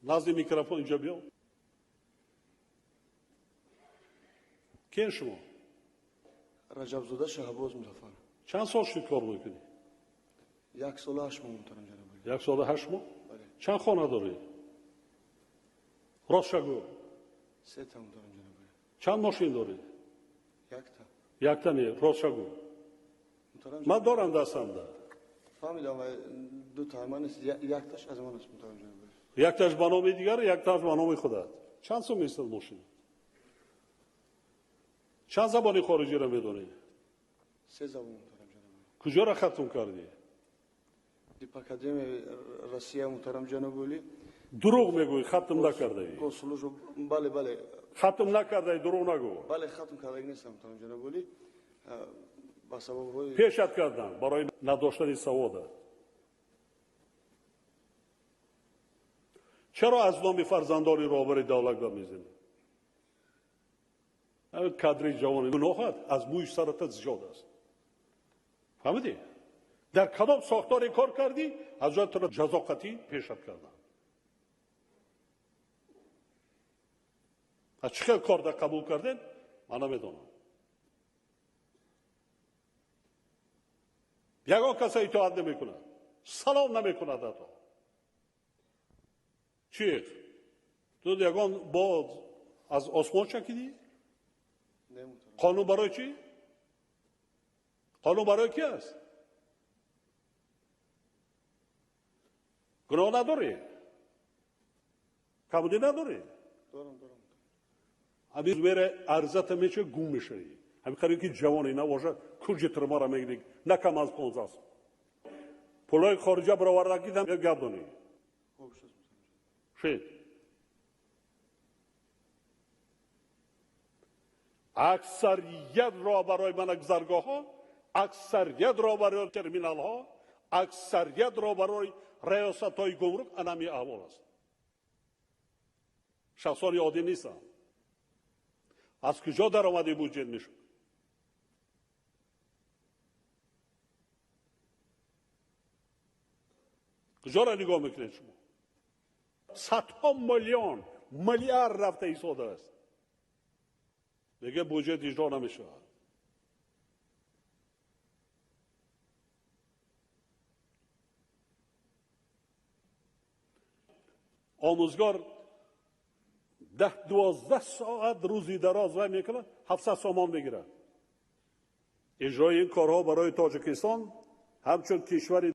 Назди микрофон инҷо биё. Киен шумо? Раҷабзода Шаҳбоз Музаффар. Чанд сол шуд кор мекунӣ? 1 солу 8 моҳ, муҳтарам ҷаноби. 1 солу 8 моҳ? Бале. Чанд хона дорӣ? Ростша гӯ. Сета, муҳтарам ҷаноби. Чанд мошин дорӣ? Якта. Якта не, ростша гӯ. Муҳтарам. Ман дорам дастамда. Фаҳмидам, дута ман нест, якташ аз ман аст, муҳтарам ҷаноби. Якташ ба номи дигар, якташ ба номи худат. Чанд сум местад мошин? Чанд забони хориҷиро медонӣ? Се забон, муҳтарам ҷаноби. Куҷоро хатм кардӣ? Дипакадемияи Россия, муҳтарам ҷаноби олӣ. Дурӯғ мегӯӣ, хатм накардаӣ. Госслужба, бале, бале. Хатм накардаӣ, дурӯғ нагӯ. Бале, хатм кардаги нестам, муҳтарам ҷаноби олӣ, ба сабабҳои Пешат кардам барои надоштани савода. Чаро аз номи фарзандони роҳбари давлат гап мезанӣ? Кадри ҷавони гуноҳат аз мӯи сарата зиёд аст, фаҳмидӣ? Дар кадом сохторе кор кардӣ, аз ҷои туро ҷазо қатъӣ пешат кардам. Аз чӣ хел кор дар қабул кардем, ман намедонам. Ягон каса итоат намекунад, салом намекунад ҳатто. Чи ту ягон бо аз осмон чакидӣ? Не, муҳтарам. Қонун барои чӣ? Қонун барои ки аст? Гуноҳ надорӣ, камудӣ надорӣ? Дорам, дорам. Ҳамин мере арзата меча, гум мешавӣ. Ҳамин қариб ки ҷавоне набошад, кунҷи турмаро мегирӣ, на кам аз 15 сол. Пулҳои хориҷа бароварда гидам, гап донӣ. Хуб шуд. Шед аксарият роҳбарои мана гузаргоҳҳо, аксарият роҳбарои терминалҳо, аксарият роҳбарои раёсатҳои гумрук анами аҳвол аст. Шахсони оддӣ нестанд. Аз куҷо даромади буҷет мешуд? Куҷоро нигоҳ мекунед шумо? Садҳо миллион, миллиард рафта истодааст, мега буҷет иҷро намешавад. Омӯзгор 10-12 соат рӯзи дароз вай мекунад, 700 сомон мегирад. Иҷрои ин корҳо барои Тоҷикистон ҳамчун кишвари